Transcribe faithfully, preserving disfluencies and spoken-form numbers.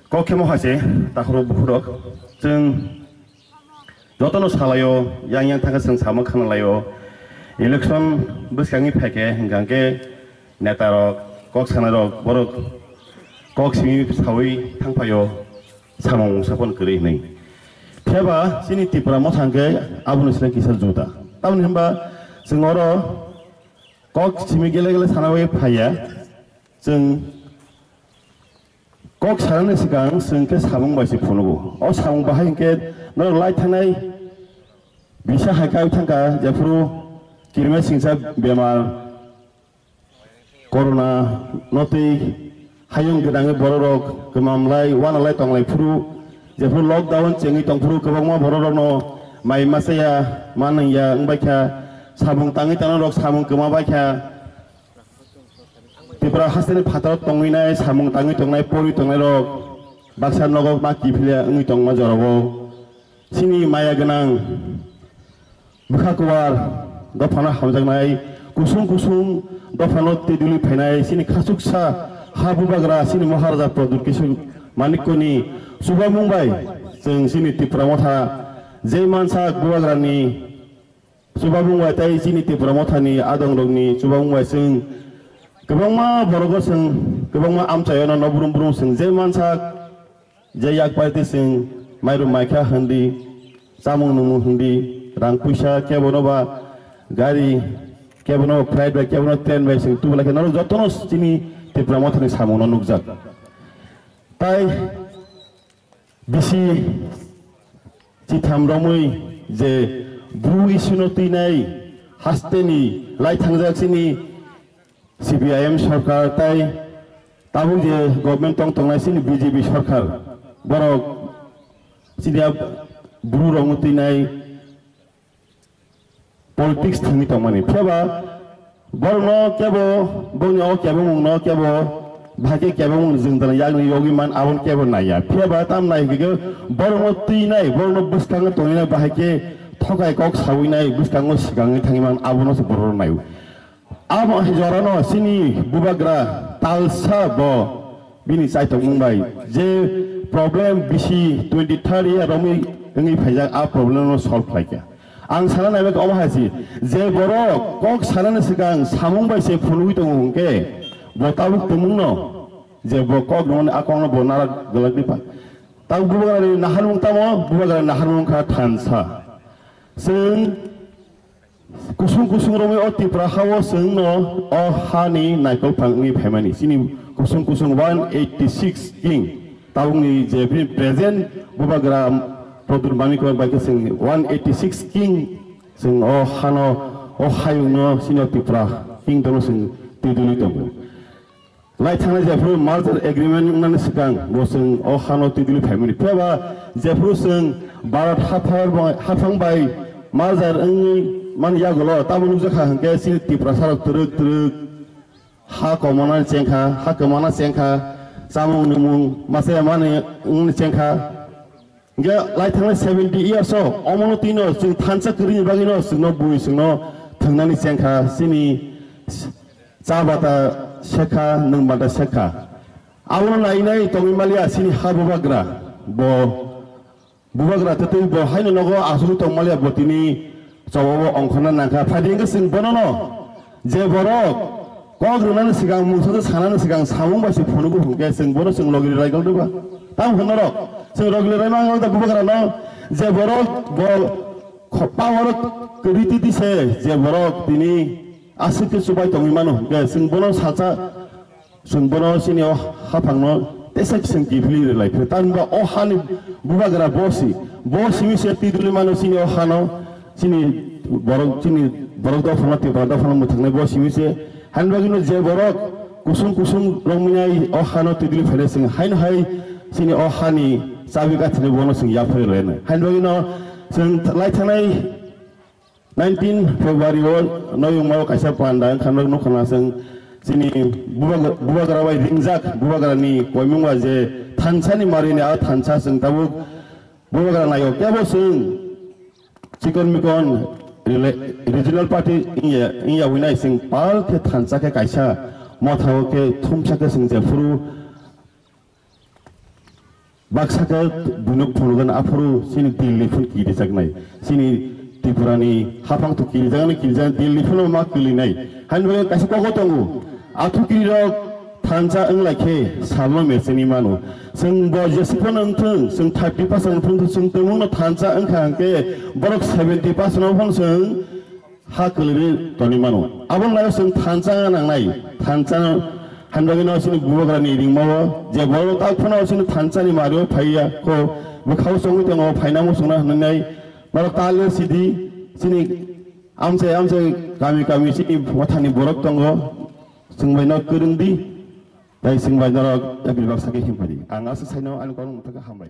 Kok khe mo hai se, takhurok bukhurok, chwng jotono salaio, yang yang thangkhe chwng sama khana laio. Election bwskango phaikhe hwnkha khe netarok, kok sanairok, borok kok simi sawi thangphaio, samung sapon kwrwi hwnwi. Phiyaba chini Tipra Motha hwnkhe aboni slai kisa juda. Tamoni hwnba chwng oro kok simi gele gele sana bai phaiya. Chwng kok sanani swkang chwng khe samung bai se phunugo. O samung bahai hwnkhe norok lai thangnai bisa hai kai thangkha, jephuru kirima singsa bemar, corona no twi hayung gwnangwi bororok kwmamlai wanalai tonglai phuru, jephuru lockdown chengwi tongphuru kwbangma bororokno mai machaya, ma nangya wngbaikha, samung tangwi tongnairok samung kwma baikha. Tripura hasteni phataro tongwinai, samung tangwi tongnai, pori tongnairok baksa nogo ma kiphilya wngwi tongma jorao. Chini maya gwnang bwkha kuwar dophano hamjaknai, kusung kusung dophano twi duli phainai chini khachuksa ha bubagra chini Maharaja Pradyut Kishore Manikyani chubamung bai chwng chini Tripura Motha je mansa bubagrani chubamung bai tei chini Tripura Mothani adongrokni chubamung bai chwng kwbangma borogo chwng kwbangma amchaiono no brum brum chwng je mansa je yak paite chwng mairum maikha hwndi, chamung nungmung hwndi, rang puisa kebono ba gari, kebono ba flight bai, kebono train bai chwng tubulaikha norok jotono chini Tripura Mothani samungno nukjak. Tai bisi chitham romwi je bru issue no twinai hasteni lai thangjak chini C P I M sarkar tai tabuk je government tong tongnai chini B J P sarkar, borok chini a bru rokno twinai politics thangwi tongmani. Phiyaba borokno kebo, bongni o kebengmungno kebo, bahai khe kebengmung jwng dana yakni yogwi man, aboni kebo naiya. Phiyaba tam nai hwnkhe borokno twinai, borokno bwskango tonginai, bahai khe thokai kok sawinai, bwskango swkangwi thangwi man, abono se borok naio. Abo hai jorano chini bubagra talsa bo bini chaitokmung bai je problem bisi twenty thirty year romwi wngwi phaijak, a problem no solve khlaikha. Ang sana naiba khe omo hai se, je borok kok sanani swkang samung bai se phunugwi tongo hwnkhe bo tabuk tongmungno je bo kok rwmani a kokno bo nara gwlakdi pa. Tabuk bubagrani naharmung tamo, bubagrani naharmung kha thansa. Chwng kusung kusung romwi o Tripura hao chwngno o hani naikol phang wngwi phaimani. Chini kusung kusung one eighty six king, tabukni je bini present bubagra Pradyut Manikyani bai khe chwng one eighty six king chwng o hano, o hayungno chini o Tripura kingdomno chwng twi duli tongo. Lai thangnai jephuru merger agreement wngnani swkang bo chwng o hano twi duli phaimani. Phiyaba jephuru chwng Bharat haphar bai, haphang bai merger wngwi mani yagulo tamo nukjakha hwnkhe chini Tiprasarok twrwk twrwk ha komanani chengkha, ha kwmana chengkha, chamung nwngmung machaya mani wngni chengkha. Hingke lai thangnai seventy years o omono twino chwng thansa kwrwini bagwino chwngno bui chwngno thwngnani chengkha, chini cha bata sekha, nwng bata sekha. Abono nainai tongwi maliya chini ha bubagra, bo bubagra twtwi bo haino nogo asugwi tong maliya, bo tini chobo bo ongkhorna nangkha. Phaidi hingke chwng bonono je borok kok rwnani swkang, mungsa sanani swkang samung bai se phunugo hwnkhe chwng bono chwng logi rwlai gol diba? Tamo hwn norok chwng logi rwlai mangno da bubagrano, je borok bo kho-, power kwrwi titi se je borok tini aswk khe chubai tongwi mano hwnkhe chwng bono sacha. Chwng bono chini o haphangno teisa chwng kiphilwi rwlai phiro. Tamni ba o hani bubagra bo si, bo simi se twi duli mano chini o hano, chini borok, chini borok dophano, Tripura dophano mwthangwi bo simi se. Hani bagwino je borok kusung kusung romwi nai o hano twi duli phainai chwng haino hai chini o hani chabi gathini bono chwng yaphai rwlaino. Hani bagwino chwng lai thanai nineteen February o noyungmao kaisa panda wngkha, nok nukha chwng chini bubagra, bubagra bai ringjak, bubagrani koimung ba je thansa ni marini a thansa chwng tabuk bubagra naio kebo chwng chikon mikon rela-, regional party wngya, wngya winai chwng pal khe thansa khe kaisa motha o khe thumsa khe chwng jephuru. Baksa khe buino phunukgwna aphuru chini Delhi phun kirijaknai. Chini Tripurani haphang to kirijaknai, kirijaknai Delhi phuno ma kwlinai. Haino bagwi kaisa kogo tongo. Athu kirirok thansa wng lai khe salno mecheni mano. Chwng bo jesi phano wng thung, chwng thirty pass wng thung, chwng tongmungno thansa wng kha hwnkhe borok seventy pass no phano chwng ha kwlwi toni mano. Aboni bagwi chwng thansa nangnai. Thansa hanbagwino chini bubagrani ringmao je borok tak phano chini thansani mario phaiya ko bwkhao chongwi tongo, phaina muchungna hwnwi nai. Norok ta le sidi chini amchai amchai kami kami chini mothani borok tongo. Chwng bai no kwrwng di. Tai chwng bai norok yakni baksa khe himphai di. Ang aswk saino ani kormo thangkha, hambai.